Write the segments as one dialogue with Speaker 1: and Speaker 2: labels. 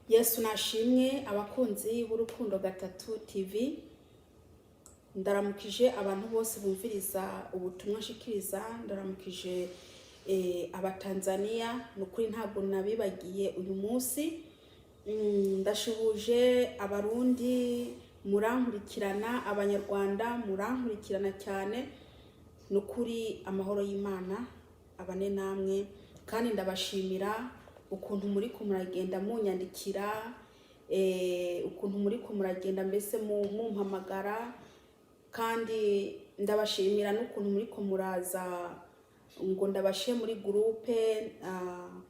Speaker 1: Yesu nashimwe. Abakunzi b'Urukundo Gatatu TV, ndaramukije abantu bose bumviriza ubutumwa nshikiriza. Ndaramukije Abatanzaniya, ni ukuri ntabwo nabibagiye uyu munsi. Ndashuhuje Abarundi murankurikirana, Abanyarwanda murankurikirana cyane. Ni ukuri amahoro y'Imana abane namwe, kandi ndabashimira ukuntu muri ko muragenda munyandikira, ukuntu muri ko muragenda mbese mumpamagara, kandi ndabashimira n'ukuntu muri ko muraza ngo ndabashe muri groupe.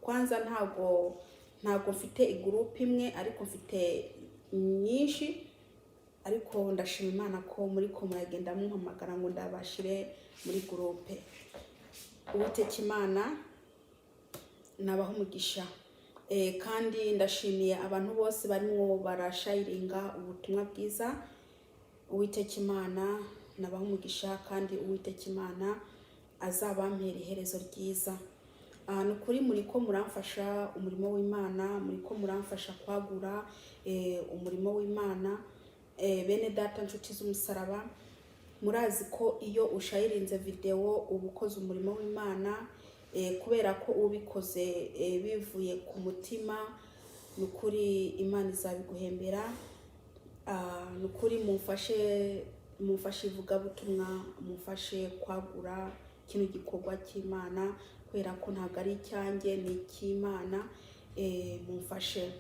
Speaker 1: Kwanza ntabwo mfite igroupe imwe, ariko mfite nyinshi, ariko ndashima Imana ko muri ko muragenda mumpamagara ngo ndabashire muri groupe. Uwiteka Imana nabaho umugisha. Kandi ndashimiye abantu bose barimo barasharinga ubutumwa bwiza. Uwiteka Imana nabaho umugisha, kandi Uwiteka Imana azabampera iherezo ryiza. Ni ukuri muri ko muramfasha umurimo w'Imana, muri ko muramfasha kwagura umurimo w'Imana. Bene data, nshuti z'umusaraba, murazi ko iyo usharinze videwo uba ukoze umurimo w'Imana, kubera ko ubikoze bivuye ku mutima. Ni ukuri Imana izabiguhembera. Ni ukuri mumfashe, mumfashe ivugabutumwa, mumfashe kwagura kino gikorwa cy'Imana, kubera ko ntabwo ari icyanjye, ni icy'Imana. Mumfashe.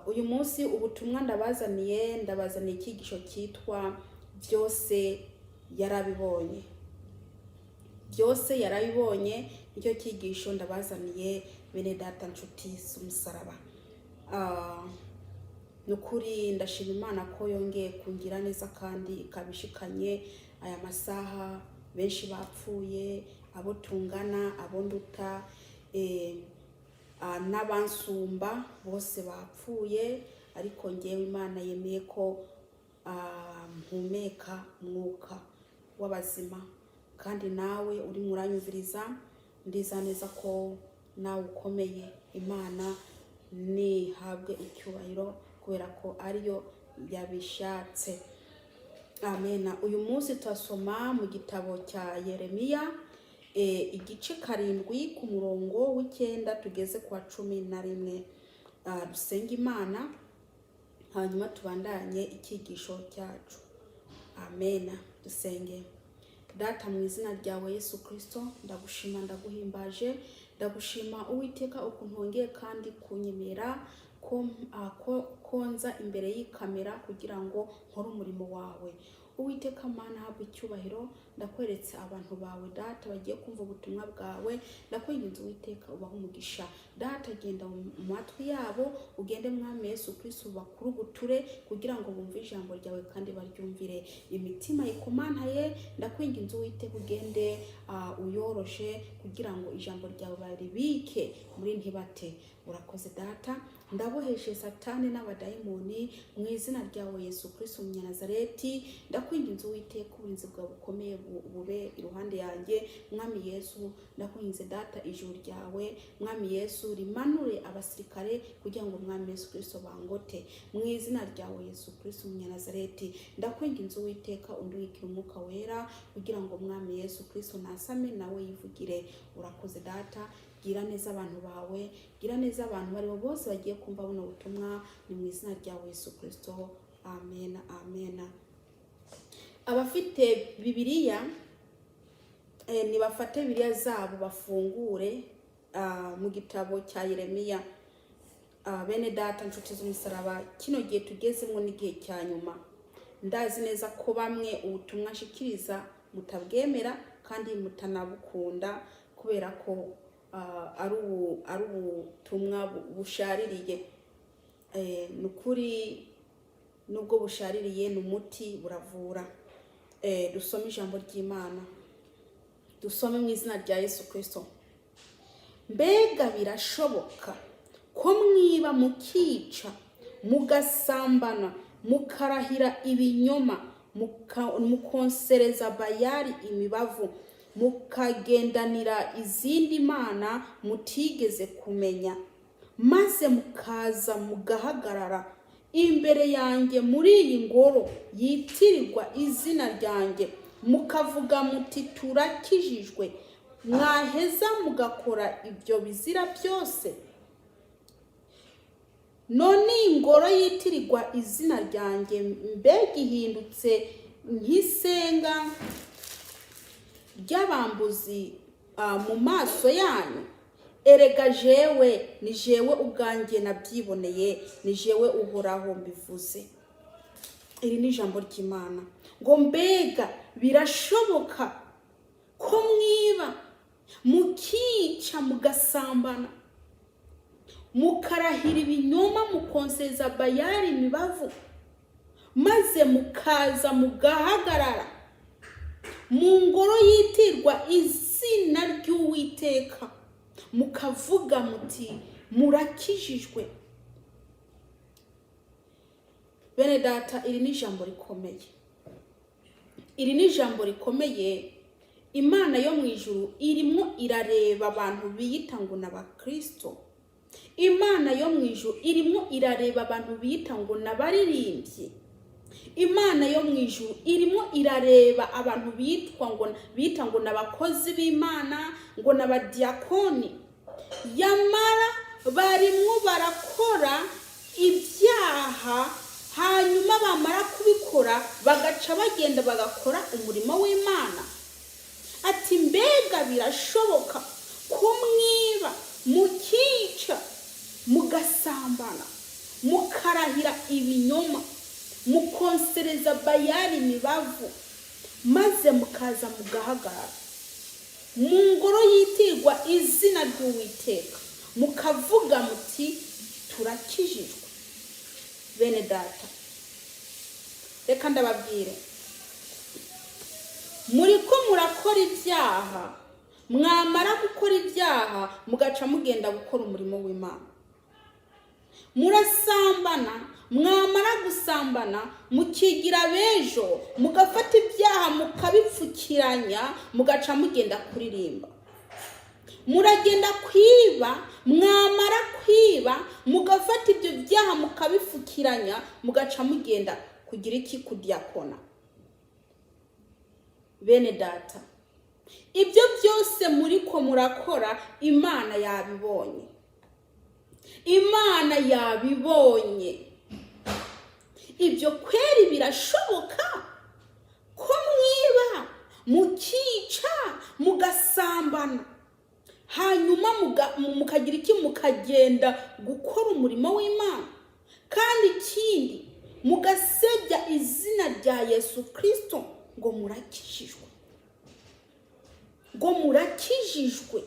Speaker 1: Uyu munsi ubutumwa ndabazaniye, ndabazaniye icyigisho cyitwa "Byose yarabibonye". Byose yarabibonye, nicyo cyigisho ndabazaniye, bene data, nshuti z'umusaraba. Ni ukuri ndashima Imana ko yongeye kungira neza kandi ikaba ishikanye aya masaha. Benshi bapfuye, abo tungana, abo nduta, n'abansumba bose bapfuye, ariko ngewe Imana yemeye ko mpumeka umwuka w'abazima. Kandi nawe urimo uranyumviriza, ndiza neza ko nawe ukomeye. Imana nihabwe icyubahiro kubera ko ariyo yabishatse. Amena. Uyu munsi turasoma mu gitabo cya Yeremiya, igice 7, ku murongo wa 9 tugeze ku wa 11. Dusenge Imana, hanyuma tubandanye icyigisho cyacu. Amena. Dusenge. Data, mu izina ryawe Yesu Kirisito, ndagushima, ndaguhimbaje. Ndagushima, Uwiteka, ukuntu wongeye kandi kunyemera ko nza imbere y'ikamera kugira ngo nkore umurimo wawe. Uwiteka Mana, habwa icyubahiro. Ndakweretse abantu bawe, Data, bagiye kumva ubutumwa bwawe. Ndakwinginze, Uwiteka, ubahe umugisha. Data, genda mu matwi yabo, ugende, Mwami Yesu Kristo, bakuruguture kugira ngo bumve ijambo ryawe kandi baryumvire. Imitima ikomantaye, ndakwinginze, Uwiteka, ugende uyoroshe kugira ngo ijambo ryawe baribike muri ntibate. Urakoze, Data. Ndaboheshe Satani n'abadayimoni mu izina ryawe Yesu Kristo Umunyanazareti. Ndakwinginze, Uwiteka, uburinzi bwawe bukomeye bube iruhande yanjye. Mwami Yesu, ndakwinginze, Data, ijuru ryawe, Mwami Yesu, rimanure abasirikare kugira ngo, Mwami Yesu Kristo, bangote mu izina ryawe Yesu Kristo Umunyanazareti. Ndakwinginze, Uwiteka, undungikire Umwuka Wera kugira ngo Mwami Yesu Kristo nasame nawe yivugire. Urakoze, Data. Gira neza abantu bawe, gira neza abantu baribo bose bagiye kumva buno butumwa. Ni mu izina ryawe Yesu Kristo, amen, amen. Abafite Bibiliya, nibafate Bibiliya zabo bafungure mu gitabo cya Yeremiya. Bene data, nshuti z'umusaraba, kino gihe tugezemo n'igihe cya nyuma. Ndazi neza ko bamwe ubutumwa nshikiriza mutabwemera kandi mutanabukunda, kubera ko ari ubutumwa bushaririye. Ni ukuri nubwo bushaririye, ni umuti, buravura. Dusome ijambo ry'Imana, dusome mu izina rya Yesu Kirisito. Mbega birashoboka ko mwiba, mukica, mugasambana, mukarahira ibinyoma, mukonsereza Bayali imibavu, mukagendanira izindi mana mutigeze kumenya? Maze mukaza mugahagarara imbere yanjye muri iyi ngoro yitirirwa izina ryanjye, mukavuga muti: 'Turakijijwe,' mwaheza mugakora ibyo bizira byose? None iyi ngoro yitirirwa izina ryanjye mbega ihindutse nk'isenga ry'abambuzi mu maso yanyu? Erega jewe, ni jewe ubwanjye nabyiboneye, ni jewe Uhoraho mbivuze." Iri ni ijambo ry'Imana ngo: mbega birashoboka ko mwiba, mukica, mugasambana, mukarahira ibinyoma, mukonseza Bayari imibavu, maze mukaza mugahagarara mu ngoro yitirwa izina ry'Uwiteka, mukavuga muti: 'Murakijijwe'? Bene data, iri ni ijambo rikomeye, iri ni ijambo rikomeye. Imana yo mu ijuru irimo irareba abantu biyita ngo ni Abakristo. Imana yo mu ijuru irimo irareba abantu biyita ngo ni abaririmbyi. Imana yo mu ijuru irimo irareba abantu bitwa ngo bita ngo ni abakozi b'Imana, ngo ni abadiyakoni, yamara barimwo barakora ibyaha, hanyuma bamara kubikora bagaca bagenda bagakora umurimo w'Imana. Ati: mbega birashoboka ko mwiba, mukica, mugasambana, mukarahira ibinyoma, mukonsereza Bayari imibavu, maze mukaza mugahagarara mu ngoro yitirwa izina ry'Uwiteka, mukavuga muti: 'Turakijijwe'? Bene data, reka ndababwire: muri ko murakora ibyaha, mwamara gukora ibyaha mugaca mugenda gukora umurimo w'Imana. Murasambana, mwamara gusambana mukigira b'ejo, mugafata ibyaha mukabipfukiranya, mugaca mugenda kuririmba. Muragenda kwiba, mwamara kwiba mugafata ibyo byaha mukabipfukiranya, mugaca mugenda kugira iki? Kudiyakona. Bene data, ibyo byose muri ko murakora, Imana yabibonye, Imana yabibonye. Ibyo kweri birashoboka ko mwiba, mukica, mugasambana, hanyuma mukagira iki? Mukagenda gukora umurimo w'Imana, kandi ikindi mugasebya izina rya Yesu Kirisito ngo murakijijwe, ngo murakijijwe?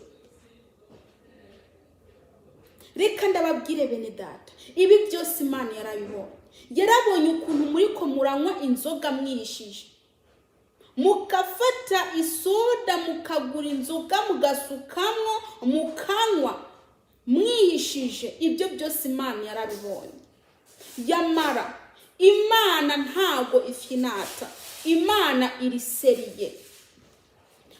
Speaker 1: Reka ndababwire bene data, ibi byose Imana yarabibonye. Yarabonye ukuntu muri ko muranywa inzoga mwihishije, mugafata isoda, mukagura inzoga, mugasukamwo, mukanywa mwihishije. Ibyo byose Imana yarabibonye. Yamara Imana ntago ifinata, Imana iri sérieux.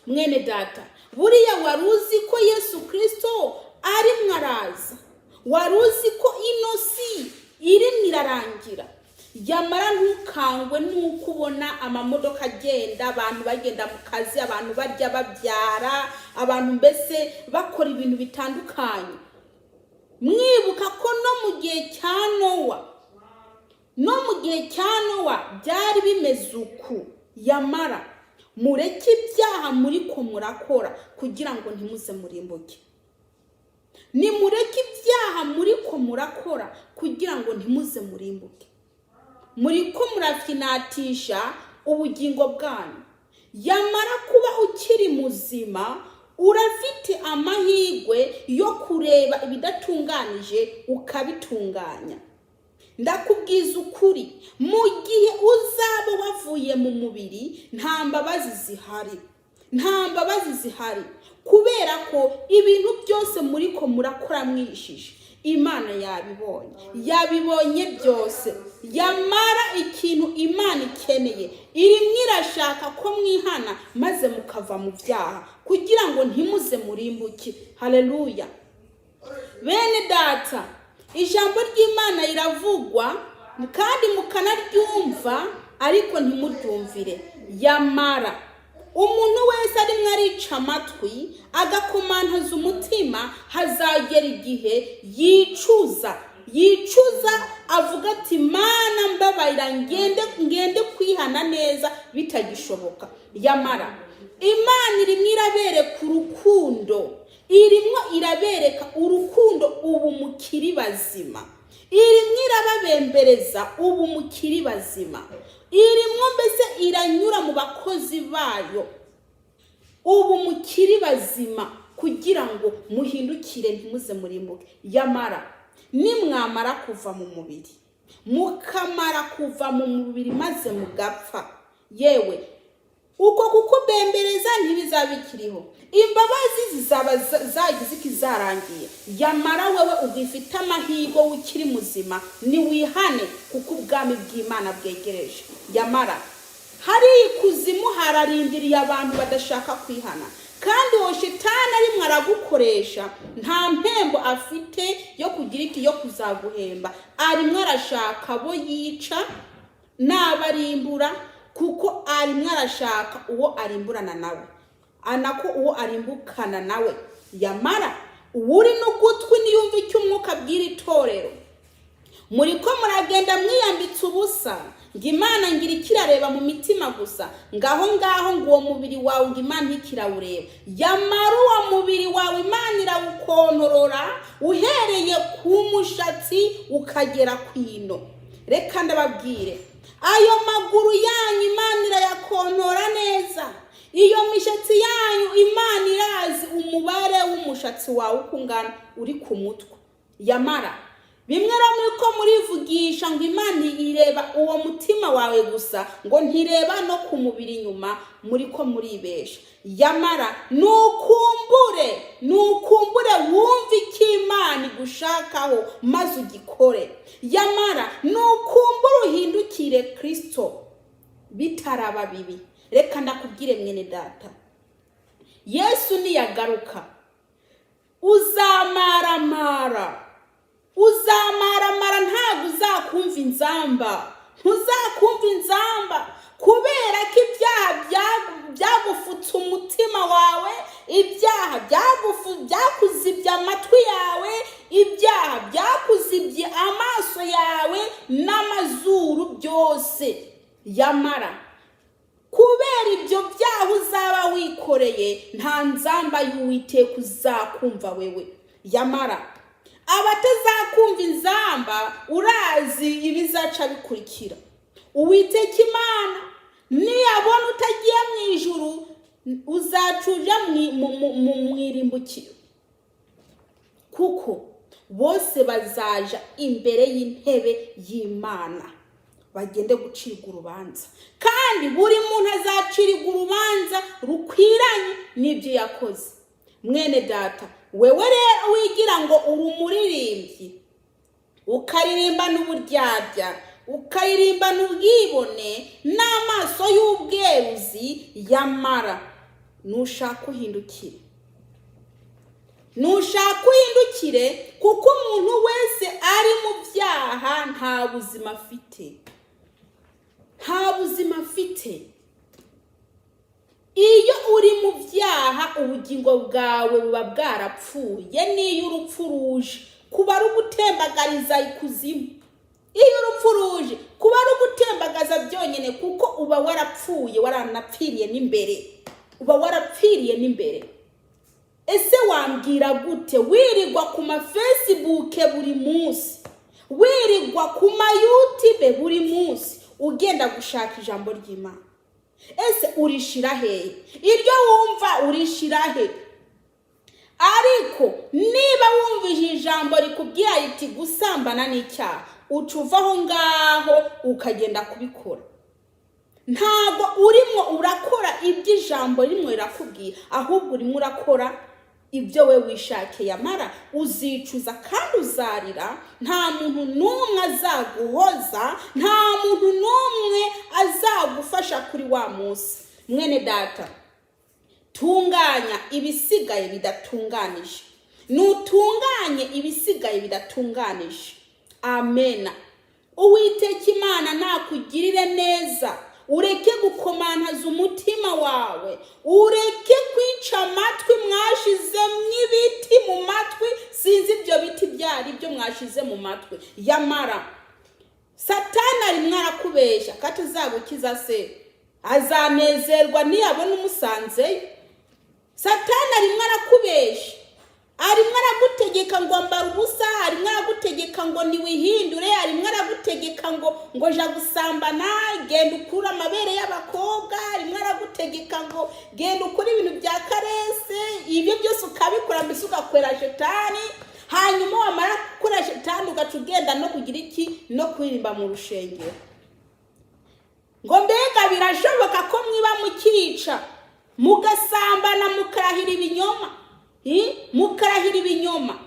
Speaker 1: Mwene data, buriya wari uzi ko Yesu Kirisito arimwo araza? Wari uzi ko ino si irimwo irarangira? Yamara ntukangwe n'uko ubona amamodoka agenda, abantu bagenda mu kazi, abantu barya, babyara, abantu mbese bakora ibintu bitandukanye. Mwibuka ko no mu gihe cya Nowa, no mu gihe cya Nowa byari bimeze uku. Yamara mureke ibyaha muri ko murakora kugira ngo ntimuze murimbuke. Nimureke ibyaha muri ko murakora kugira ngo ntimuze murimbuke. Muri ko murafinatisha ubugingo bwanyu. Yamara kuba ukiri muzima, urafite amahirwe yo kureba ibidatunganije ukabitunganya. Ndakubwiza ukuri, mu gihe uzaba wavuye mu mubiri, nta mbabazi zihari, nta mbabazi zihari, kubera ko ibintu byose muri ko murakora mwishije, Imana yabibonye, yabibonye byose. Yamara ikintu Imana ikeneye, irimwo irashaka ko mwihana maze mukava mu byaha kugira ngo ntimuze murimbuke. Haleluya! Bene data, ijambo ry'Imana riravugwa kandi mukanaryumva, ariko ntimuryumvire. Yamara umuntu wese arimwo arica amatwi agakomantaza umutima, hazagera igihe yicuza, yicuza avuga ati: "Mana, mbabarira, ngende, ngende kwihana neza bitagishoboka." Yamara Imana irimo irabereka urukundo, irimo irabereka urukundo ubu mukiri bazima, irimo irababembereza ubu mukiri bazima, irimo mbese iranyura mu bakozi bayo ubu mukiri bazima, kugira ngo muhindukire ntimuze murimbuke. Yamara nimwamara kuva mu mubiri, mukamara kuva mu mubiri maze mugapfa, yewe, uko kukubembereza ntibizaba bikiriho, imbabazi zizaba zagize ikizarangiye. Yamara wewe ugifite amahirwe, ukiri muzima, niwihane, kuko ubwami bw'Imana bwegereje. Yamara hari ikuzimu hararindiriye abantu badashaka kwihana, kandi uwo shitani arimwo aragukoresha nta mpembo afite yo kugira iki, yo kuzaguhemba. Arimwo arashaka abo yica n'abarimbura, kuko arimwo arashaka uwo arimburana nawe, anako uwo arimbukana nawe. Yamara uwuri n'ugutwi niyumva icyo Umwuka abwira itorero. Muri ko muragenda mwiyambitse ubusa, ngo Imana ngira ikirareba mu mitima gusa, ngaho ngaho ngo uwo mubiri wawe ngo Imana ntikirawureba. Yamara uwo mubiri wawe Imana irawukontorora, uhereye ku mushatsi ukagera ku ino. Reka ndababwire, ayo maguru yanyu Imana irayakontora neza. Iyo mishatsi yanyu, Imana irazi umubare w'umushatsi wawe uko ungana uri ku mutwe. Yamara bimwe rero muri ko murivugisha ngo Imana ireba uwo mutima wawe gusa, ngo ntireba no ku mubiri inyuma, muri ko muribesha. Yamara nukumbure, nukumbure wumve icyo Imana igushakaho maze ugikore. Yamara nukumbure uhindukire Kirisito bitaraba bibi. Reka ndakubwire, mwene data, Yesu niyagaruka uzamaramara, uzamaramara. Ntabwo uzakumva inzamba, ntuzakumva inzamba, kubera ko ibyaha byagufutse umutima wawe, ibyaha byakuzibye amatwi yawe, ibyaha byakuzibye amaso yawe n'amazuru byose. Yamara kubera ibyo byaha uzaba wikoreye, nta nzamba y'Uwiteka uzakumva wewe. Yamara abatazakumva inzamba, urazi ibizaca bikurikira. Uwiteka Imana niyabona utagiye mu ijuru, uzacuja mu irimbukiro, kuko bose bazaja imbere y'intebe y'Imana bagende gucirwa urubanza, kandi buri muntu azacirwa urubanza rukwiranye n'ibyo yakoze. Mwene data, wewe rero wigira ngo uri umuririmbyi, ukaririmbana uburyarya, ukaririmbana ubwibone n'amaso y'ubweruzi, yamara nushaka uhindukire, nushaka uhindukire, kuko umuntu wese ari mu byaha nta buzima afite, nta buzima afite. Iyo uri mu byaha, ubugingo bwawe buba bwarapfuye. N'iyo urupfu ruje, kuba ari ugutembagariza ikuzimu. Iyo urupfu ruje, kuba ari ugutembagaza byonyine, kuko uba warapfuye, waranapfiriye n'imbere, uba warapfiriye n'imbere. Ese wambwira gute wirirwa ku ma Facebook buri munsi, wirirwa ku ma YouTube buri munsi, ugenda gushaka ijambo ry'Imana? Ese urishira hehe? Iryo wumva urishira he? Ariko niba wumvise ijambo rikubwira riti gusambana n'icyaha, uca uva aho ngaho ukagenda kubikora. Ntabwo urimo urakora ibyo ijambo rimwe rirakubwira, ahubwo urimo urakora ibyo we wishakiye. Amara uzicuza kandi uzarira. Nta muntu n'umwe azaguhoza, nta muntu n'umwe azagufasha kuri wa munsi. Mwene data, tunganya ibisigaye bidatunganije. Nutunganye ibisigaye bidatunganije. Amena. Uwiteka Imana nakugirire neza, ureke gukomantaza umutima wawe, ureke kwica amatwi. Mwashizemo ibiti mu matwi, sinzi ibyo biti byari ibyo mwashize mu matwi. Yamara Satani arimwo arakubeshya ko atazagukiza se, azanezerwa niyabona umusanzeyo. Satani arimwo arakubeshya, arimo aragutegeka ngo ambara ubusa, arimo aragutegeka ngo niwihindure, arimo aragutegeka ngo jya gusambana, genda ukure amabere y'abakobwa, arimo aragutegeka ngo genda ukore ibintu bya karese. Ibyo byose ukabikora, mbese ugakorera Shetani. Hanyuma wamara gukora Shetani, ugaca ugenda no kugira iki? No kuririmba mu rushengero. Ngo mbega birashoboka ko mwiba, mukica, mugasambana, mukarahira ibinyoma? Mukarahira ibinyoma.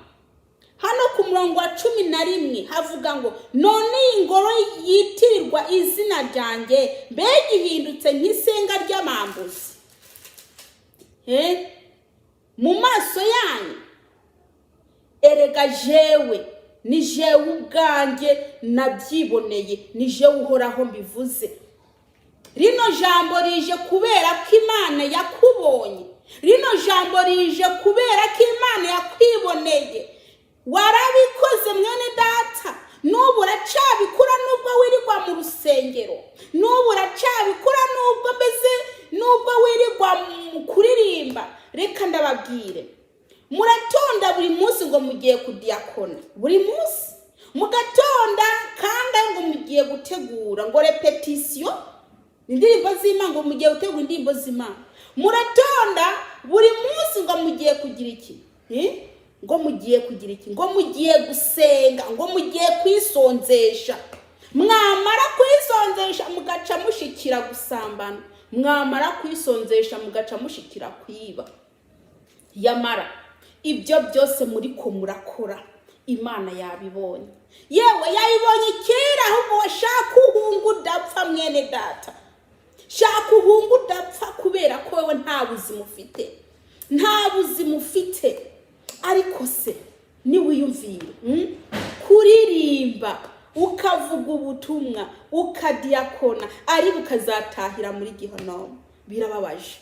Speaker 1: Hano ku murongo wa 11 havuga ngo: "None iyi ngoro yitirirwa izina ryanjye, mbega ihindutse nk'isenga ry'amambuzi mu maso yanyu? Erega jewe, ni jewe ubwanjye nabyiboneye, ni jewe Uhoraho mbivuze." Rino jambo rije kubera ko Imana yakubonye. Rino jambo rije kubera ko Imana yakwiboneye. Warabikoze, mwene data, n'ubu uracabikora, nubwo wirirwa mu rusengero, n'ubu uracabikora, nubwo mbese nubwo wirirwa mu kuririmba. Reka ndababwire, muratonda buri munsi ngo mugiye kudiyakona, buri munsi mugatonda kandi ngo mugiye gutegura ngo répétition, indirimbo z'Imana, ngo mugiye gutegura indirimbo z'Imana. Muratonda buri munsi ngo mugiye kugira iki? Ngo mugiye kugira iki? Ngo mugiye gusenga, ngo mugiye kwisonzesha. Mwamara kwisonzesha, mugaca mushikira gusambana. Mwamara kwisonzesha, mugaca mushikira kwiba. Yamara ibyo byose muri ko murakora, Imana yabibonye. Yewe, yabibonye kera. Ahubwo washaka uhunga udapfa, mwene data, shaka uhunga udapfa, kubera ko wowe nta buzima ufite, nta buzima ufite. Ariko se niwiyumvire, Kuririmba, ukavuga ubutumwa, ukadiyakona, ariko ukazatahira muri gihonomo, birababaje.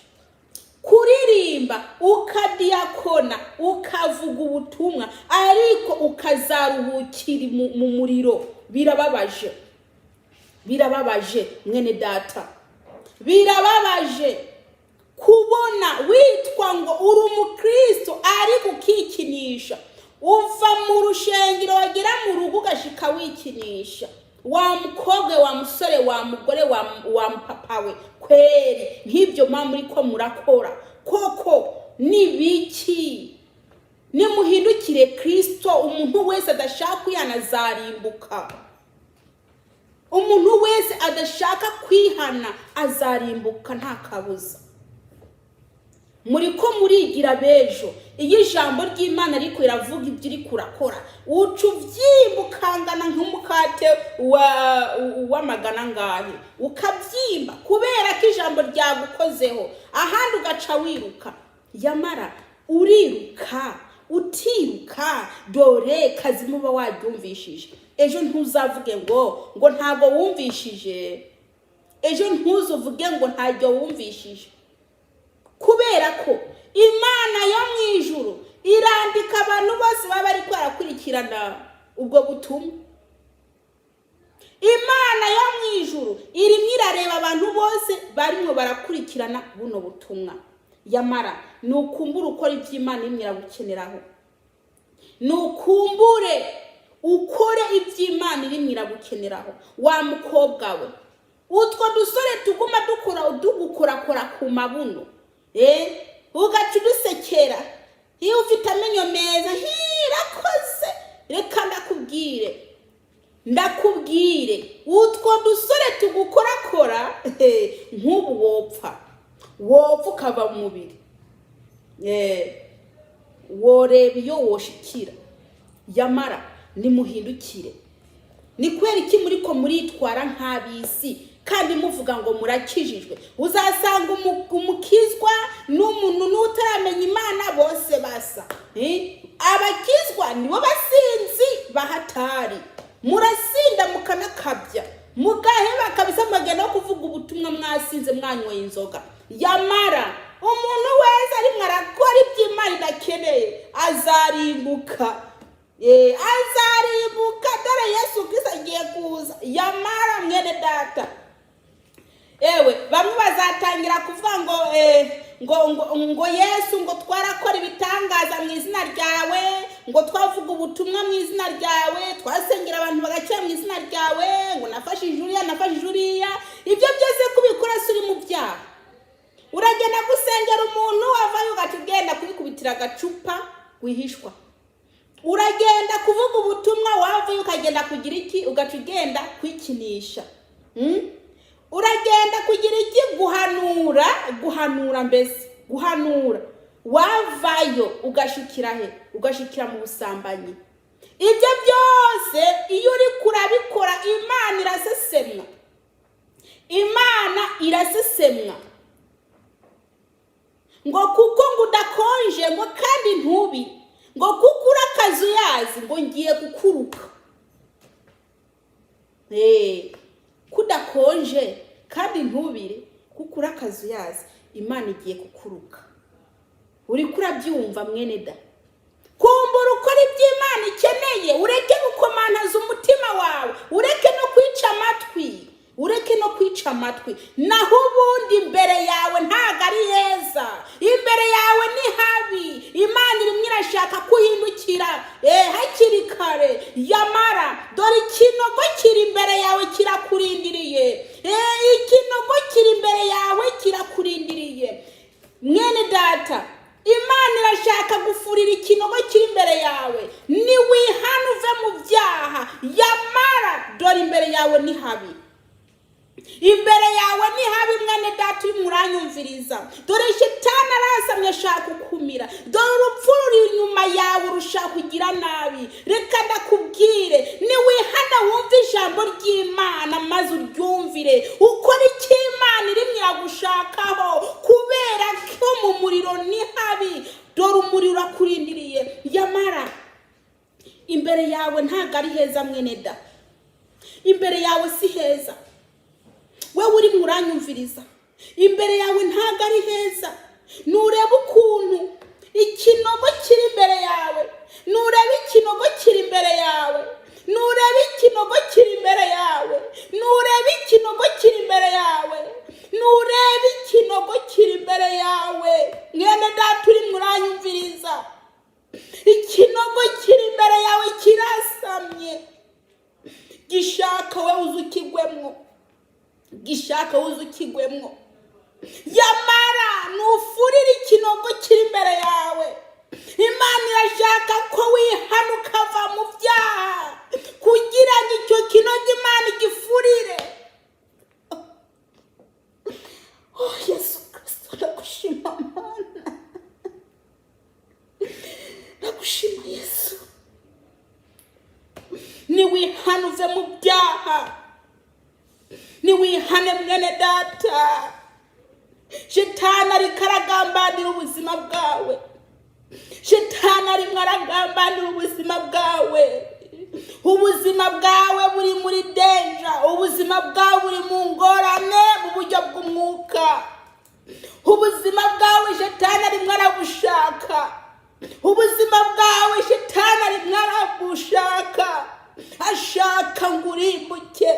Speaker 1: Kuririmba, ukadiyakona, ukavuga ubutumwa, ariko ukazaruhukira mu muriro, birababaje, birababaje, mwene data. Birababaje kubona witwa ngo uri umukristo, ariko ukikinisha. Uva mu rushengero, wagera mu rugo ugashika wikinisha. Wa mukobwa, wa musore, wa mugore, wa mupapa we, kweri nk'ibyo muba muri ko murakora koko ni biki? Nimuhindukire Kirisito. Umuntu wese adashaka kwihana azarimbuka. Umuntu wese adashaka kwihana azarimbuka, nta kabuza. Muri ko murigira b'ejo. Iyo ijambo ry'Imana ariko riravuga ibyo uri kurakora, uca ubyimba ukangana nk'umukate w'amagana angahe, ukabyimba kubera ko ijambo ryagukozeho. Ahandi ugaca wiruka. Yamara uriruka utiruka, dore kazimu uba waryumvishije. Ejo ntuzavuge ngo ntabwo wumvishije. Ejo ntuzuvuge ngo ntabyo wumvishije, kubera ko Imana yo mu ijuru irandika abantu bose baba bari barakurikirana ubwo butumwa. Imana yo mu ijuru irimo irareba abantu bose barimo barakurikirana buno butumwa. Yamara ni ukumbure ukora iby'Imana imwe iragukeneraho, ni ukumbure ukore iby'Imana irimo iragukeneraho. Wa mukobwa we, utwo dusore tuguma dukora tugukorakora ku mabuno, ugaca udusekera iyo ufite amenyo meza, hirakoze. Reka ndakubwire, ndakubwire, utwo dusore tugukorakora, nk'ubu wopfa, wopfa ukava mu mubiri, woreba iyo woshikira. Yamara nimuhindukire. Ni kubera iki muri ko muritwara nk'ab'isi kandi muvuga ngo murakijijwe? Uzasanga umukizwa n'umuntu n'utaramenya Imana bose basa. Abakizwa nibo basinzi bahatari. Murasinda mukanakabya, mugaheba kabisa, mugenda no kuvuga ubutumwa mwasinze, mwanyweye inzoga. Yamara umuntu wese arimwo arakora iby'Imana idakeneye azarimbuka. Azarimbuka. Dore Yesu Kristo agiye kuza. Yamara mwene data, ewe bamwe bazatangira kuvuga ngo ngo Yesu, ngo twarakora ibitangaza mu izina ryawe, ngo twavuga ubutumwa mu izina ryawe, twasengera abantu bagakira mu izina ryawe, ngo nafashije uriya, nafashije uriya. Ibyo byose kubikora si uri mu byaha? Uragenda gusengera umuntu, wavayo ugaca ugenda kwikubitira agacupa wihishwa. Uragenda kuvuga ubutumwa, wavayo ukagenda kugira iki? Ugaca ugenda kwikinisha. Uragenda kugira iki? Guhanura, guhanura mbese, guhanura. Wavayo ugashikira he? Ugashikira mu busambanyi. Ibyo byose iyo uri kurabikora, Imana irasesemwa, Imana irasesemwa, ngo kuko ngo udakonje, ngo kandi ntubi, ngo kuko uri akazuyazi, ngo ngiye kukuruka. Kudakonje kandi ntubire, kuko uri akazuyazi, Imana igiye kukuruka. Uri kurabyumva mwene da? Kumbura ukora ibyo Imana ikeneye, ureke gukomantaza umutima wawe, ureke no kwica amatwi, ureke no kwica amatwi. Naho ubundi imbere yawe ntabwo ari heza, imbere yawe ni habi. Imana irimo irashaka kuhindukira hakiri kare. Yamara dore ikinogo kiri imbere yawe kirakurindiriye. Ikinogo kiri imbere yawe kirakurindiriye mwene data. Imana irashaka gufurira ikinogo kiri imbere yawe. Niwihana uve mu byaha. Yamara dore imbere yawe ni habi, imbere yawe ni habi mwene data urimo uranyumviriza. Dore shitani arasamye ashaka kukumira. Dore urupfu ruri inyuma yawe rushaka kugira nabi. Reka ndakubwire, niwihana wumve ijambo ry'Imana maze uryumvire, ukore icyo Imana irimo iragushakaho, kubera ko mu muriro ni habi. Dore umuriro urakurindiriye. Yamara imbere yawe ntabwo ari heza mwene da, imbere yawe si heza. Wowe urimo uranyumviriza, imbere yawe ntabwo ari heza. Nureba ukuntu ikinogo kiri imbere yawe, nureba ikinogo kiri imbere yawe, nureba ikinogo kiri imbere yawe, nureba ikinogo kiri imbere yawe, nureba ikinogo kiri imbere yawe mwene data urimo uranyumviriza, ikinogo kiri imbere yawe kirasamye, gishaka wowe uze ukigwemwo, gishaka uze ukigwemwo. Yamara nufurire ikinogo kiri imbere yawe. Imana irashaka ko wihana ukava mu byaha kugira ngo icyo kinogo Imana igifurire. Oh Yesu Kristo, ndagushima Mana, ndagushima Yesu. Niwihane uve mu byaha, niwihane mwene data. Shitani ariko aragambanira ubuzima bwawe, shitani arimo aragambanira ubuzima bwawe. Ubuzima bwawe buri muri danger, ubuzima bwawe buri mu ngorane mu buryo bw'umwuka. Ubuzima bwawe shitani arimo arabushaka, ubuzima bwawe shitani arimo arabushaka, ashaka ngo urimbuke.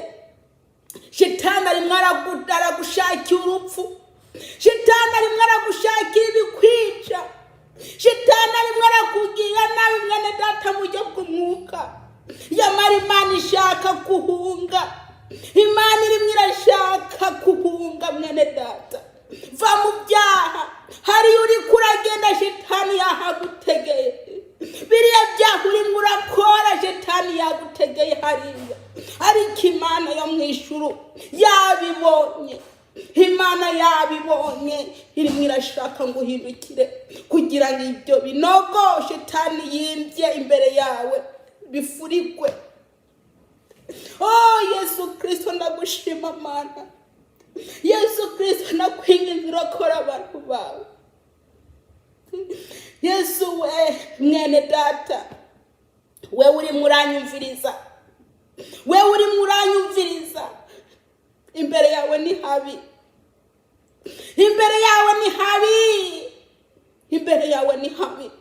Speaker 1: Shitani arimo aragushakira urupfu, shitani arimo aragushakira ibikwica, shitani arimo arakugirira nabi mwene data mu buryo bw'umwuka. Yamara Imana ishaka guhunga, Imana irimo irashaka guhunga mwene data. Va mu byaha. Hariya uri kuragenda shitani yahagutegeye. Biriya byaha urimo urakora shitani yagutegeye hariya, ariko Imana yo mu ijuru yabibonye, Imana yabibonye, irimo irashaka ngo uhindukire kugira ngo ibyo binogo shitani yimbye imbere yawe bifurikwe. Oh Yesu Kristo, ndagushima Mana. Yesu Kristo, ndakwinginze urokora abantu bawe. Yesu we, mwene data, we urimo uranyumviriza, we urimo uranyumviriza, imbere yawe ni habi, imbere yawe ni habi, imbere yawe ni habi.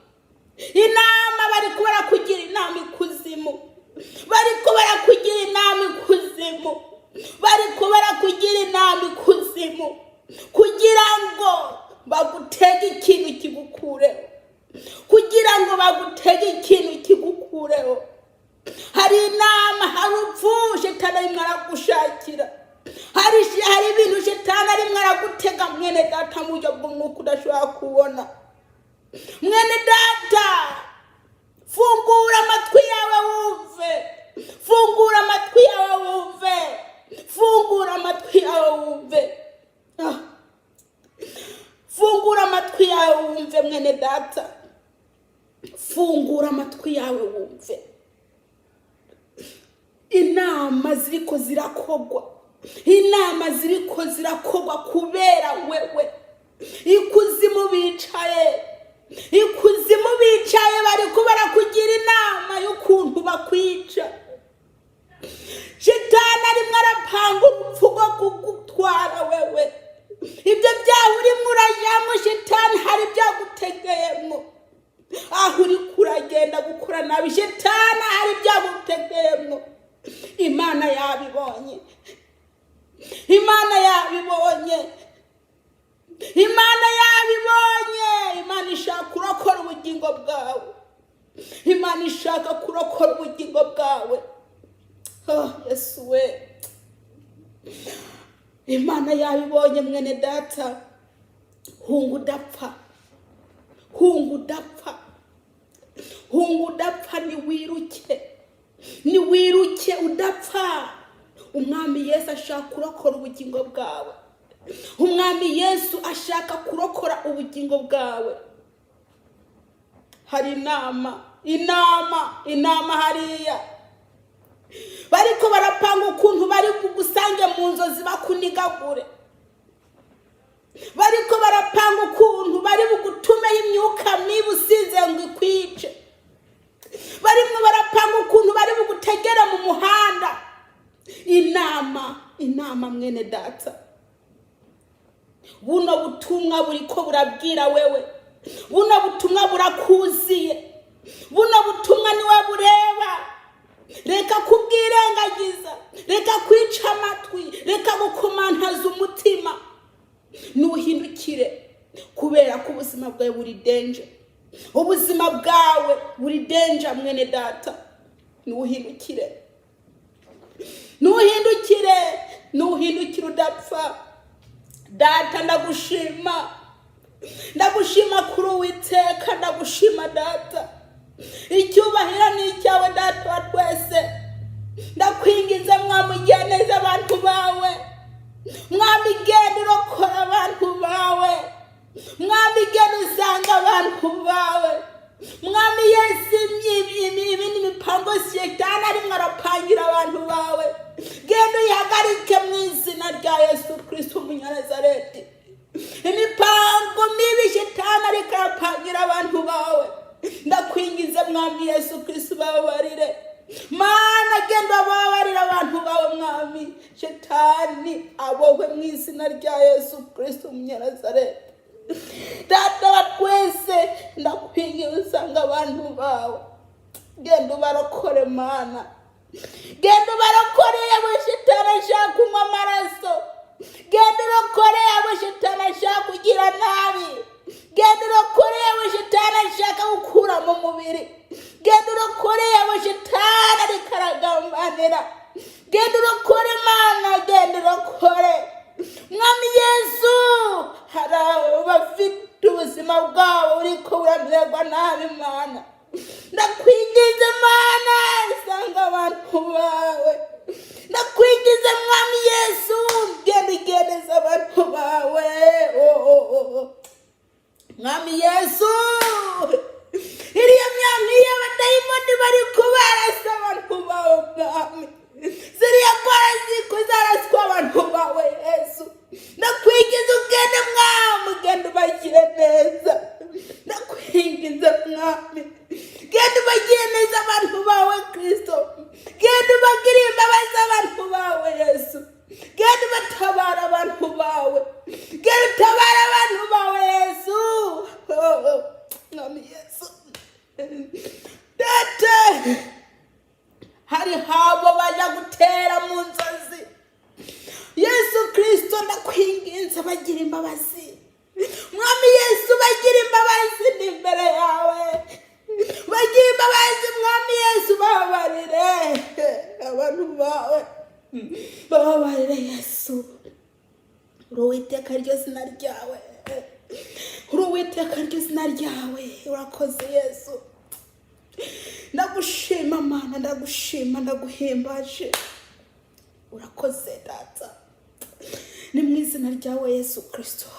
Speaker 1: Inama bari barakugira inama ikuzimu, bari barakugira inama ikuzimu, bari barakugira inama ikuzimu kugira ngo bagutege ikintu kigukureho, kugira ngo bagutege ikintu kigukureho. Hari inama, hari urupfu shetani arimo aragushakira, hari ibintu shetani arimo aragutega, mwene data, mu buryo bw'umwuka udashobora kubona. Mwene data, fungura amatwi yawe wumve, fungura amatwi yawe wumve, fungura amatwi yawe wumve. Ah. Fungura amatwi yawe wumve, mwene data, fungura amatwi yawe wumve inama ziriko zirakogwa, inama ziriko zirakogwa kubera wewe. Ikuzimu bicaye, ikuzimu bicaye, bariko barakugira inama y'ukuntu bakwica. Shitani arimwo arapanga urupfu rwo kugutwara wewe. Ibyo byaha urimo urajyamo, shitani hari ibyagutegeyemo. Aho uri kuragenda gukora nabi, shitani hari ibyagutegeyemo. Imana yabibonye, Imana yabibonye, Imana yabibonye. Imana ishaka kurokora ubugingo bwawe, Imana ishaka kurokora ubugingo bwawe. Oh, Yesu we, Imana yabibonye. Mwene data, hunga udapfa, hunga udapfa, hunga udapfa. Niwiruke, niwiruke udapfa. Umwami Yesu ashaka kurokora ubugingo bwawe, Umwami Yesu ashaka kurokora ubugingo bwawe. Hari inama, inama, inama hariya bariko barapanga ukuntu bari bugusange mu nzozi bakunigagure. Bariko barapanga ukuntu bari bugutumeho imyuka mibi usinze ngo ikwice. Barimo barapanga ukuntu bari bugutegere mu muhanda. Inama, inama, mwene data, buno butumwa buriko burabwira wewe, buno butumwa burakuziye, buno butumwa niwe bureba. Reka kubwirengagiza, reka kwica amatwi, reka gukomantaza umutima. Nuhindukire, kubera ko ubuzima bwawe buri danger, ubuzima bwawe buri danger. Mwene data, nuhindukire, nuhindukire, nuhindukire udapfa. Data, ndagushima, ndagushima kuri Uwiteka, ndagushima Data. Icyubahiro ni icyawe, Data wa twese. Ndakwingiza, mwamugeneza abantu bawe, Mwami, genda urokora abantu bawe. Mwami, genda usanga abantu bawe. Mwami Yesu, ibindi mipango shetani arimwo arapangira abantu bawe, genda uyihagarike mu izina rya Yesu Kristo Umunyanazareti. Imipango mibi shetani ariko arapangira abantu bawe, ndakwingiza, Mwami Yesu Kristo, bababarire. Mana, genda babarira abantu bawe. Mwami, shetani abohwe mu izina rya Yesu Kristo Umunyanazareti. Data wa twese, ndakwingiza usanga abantu bawe, genda ubarokore. Mana, genda ubarokore abo shetani ashaka kunywa amaraso, genda urokore abo shetani ashaka kugira nabi, genda urokore abo shetani ashaka gukura mu mubiri, genda urokore abo shetani ariko aragambanira. Genda urokore, Mana, genda urokore. Mwami Yesu, hari abo bafite ubuzima bwabo buriko buramererwa nabi. Mana, ndakwingiza, Mana, sanga abantu bawe. Ndakwingiza, Mwami Yesu, genda ugeneza abantu bawe. Oh, oh, oh. Mwami Yesu, iriya myambi y'abadayimoni bari kubarasa abantu bawe, Mwami, ziriya ndwara ziko zaraswa abantu bawe, Yesu, ndakwingiza ugende, Mwami, ugende ubagire neza. Ndakwingiza. Bawe, bababarire Yesu. Uri Uwiteka, ryo zina ryawe. Uri Uwiteka, ryo zina ryawe. Urakoze Yesu, ndagushima Mana, ndagushima, ndaguhimbaje. Urakoze Data, ni mu izina ryawe Yesu Kirisito,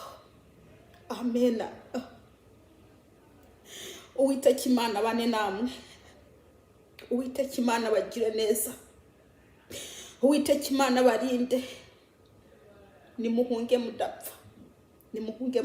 Speaker 1: amena. Uwiteka Imana bane namwe. Uwiteka Imana bagire neza. Uwiteka Imana barinde. Nimuhunge mudapfa, nimuhunge.